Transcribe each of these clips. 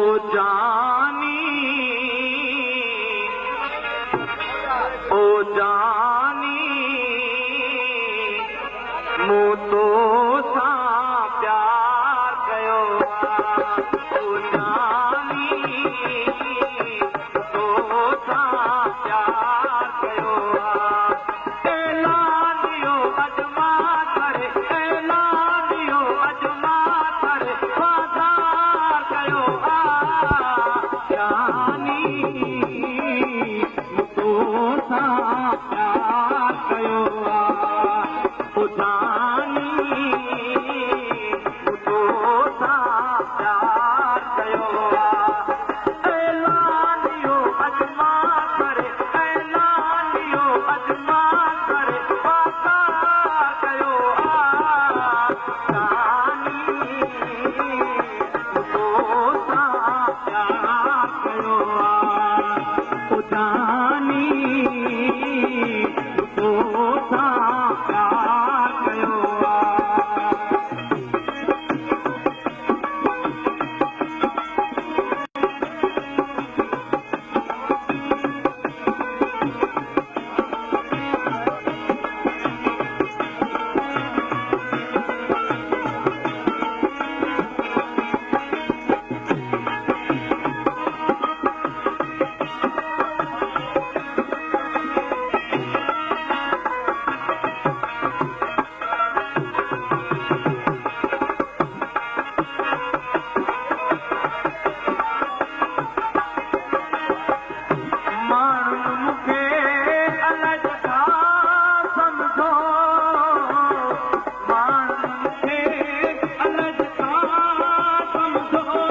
او جاني او جاني مون تو سان پيار ڪيو آ او جاني تو سان پيار ڪيو آ اعلان اهو اڄ مان ڪري اعلان اهو اڄ مان ڪري بازار ڪيو آ جاني مون تو سان پيار ڪيو آ او جاني مون تو سان پيار ڪيو آ اعلان اهو اڄ مان ڪري اعلان اهو اڄ مان ڪري بازار ڪيو آ جاني مون تو سان پيار ڪيو آ او جاني مون تو سان پيار ڪيو آ. ماڻهن مون کي الائي ڇا سمجهو، ماڻهن مون کي الائي ڇا سمجهو،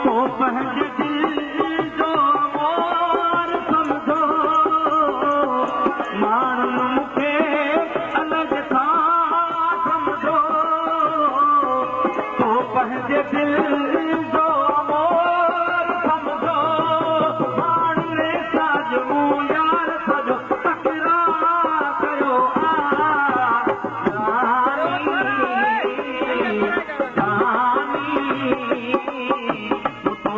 تو پنهنجي دل جو مور سمجهو، ماڻهن مون کي الائي ڇا سمجهو، تو پنهنجي دل جو مور سمجهو، ماڻهن سان جو مون يار سڄو تڪرار ڪيو آ جاني جاني مون تو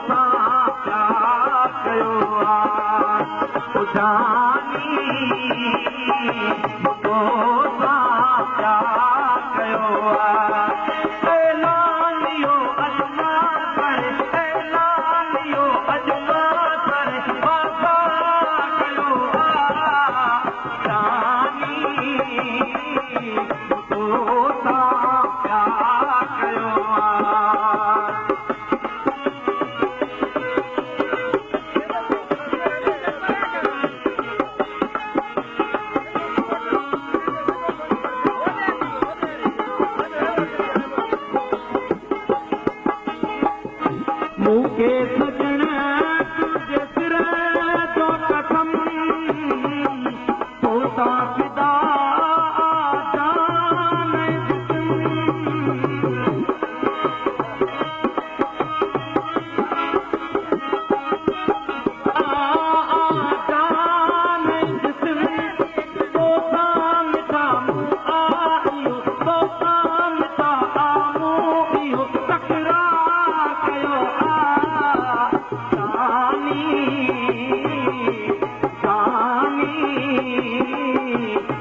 سان پيار ڪيو آ او جاني مون تو سان پيار ڪيو آ اعلان اهو اڄ مان ڪري اعلان اهو اڄ مان ڪري بازار ڪيو آ جاني مون تو سان پيار ڪيو آ. مون کي سڄڻ تنهنجي سر جو قسم، تو تان فدا آ جان ۽ جسم. آ جان ۽ جسم، تو سان مٺا مون آ اهو، تو سان مٺا آ مون اهو تڪرار ڪيو آ جاني جاني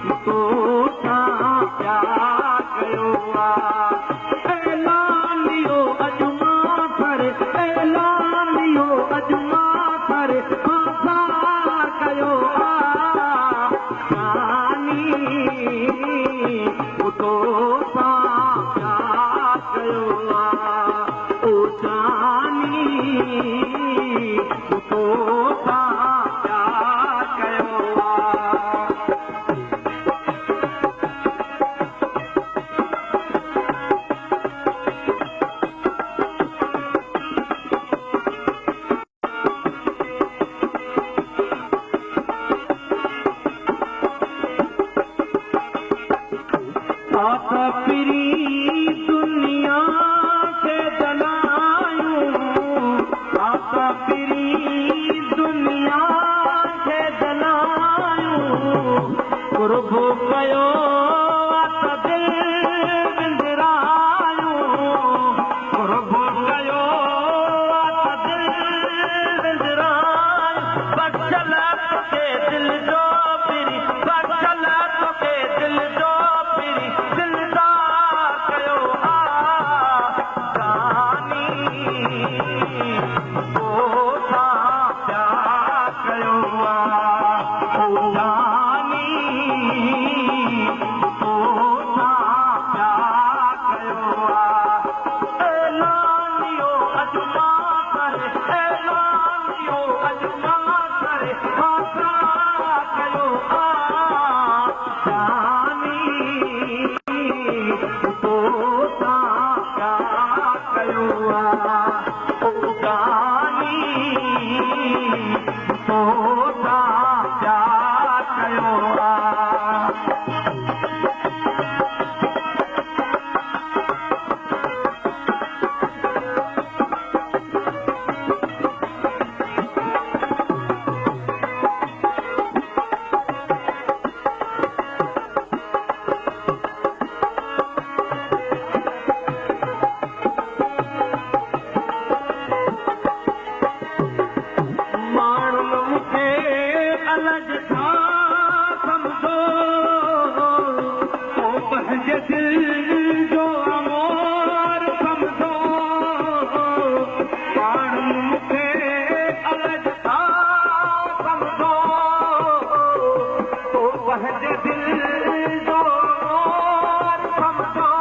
مون تو سان پيار ڪيو آ اعلان اهو اڄ مان ڪري اعلان اهو اڄ مان ڪري بازار ڪيو آ جاني مون تو سان پيار ڪيو آ او جاني مون تو سان پيار ڪيو آ. آتا پرين دنيا کي جلايون، آتا پرين دنيا ڪري، اعلان اهو اڄ مان ڪري مان ڇا ڪيو آ جاني تو سان پيار ڪيو آ او جاني تو سان پيار ڪيو آ. ماڻهن مون کي الڳ ٿا سمجهو، پوء پنهنجي دل جو امور سمجهو. ماڻهن مون کي الڳ ٿا سمجهو، پوء پنهنجي دل جو امور سمجهو.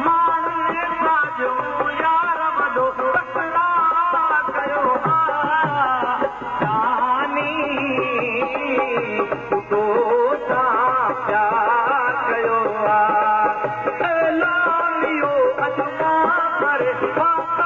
ماڻهن ساڄو يار وڏو تڪرار ڪيو آ جاني تو سان پيار ڪيو آ. اعلان اهو اڄ مان ڪري مان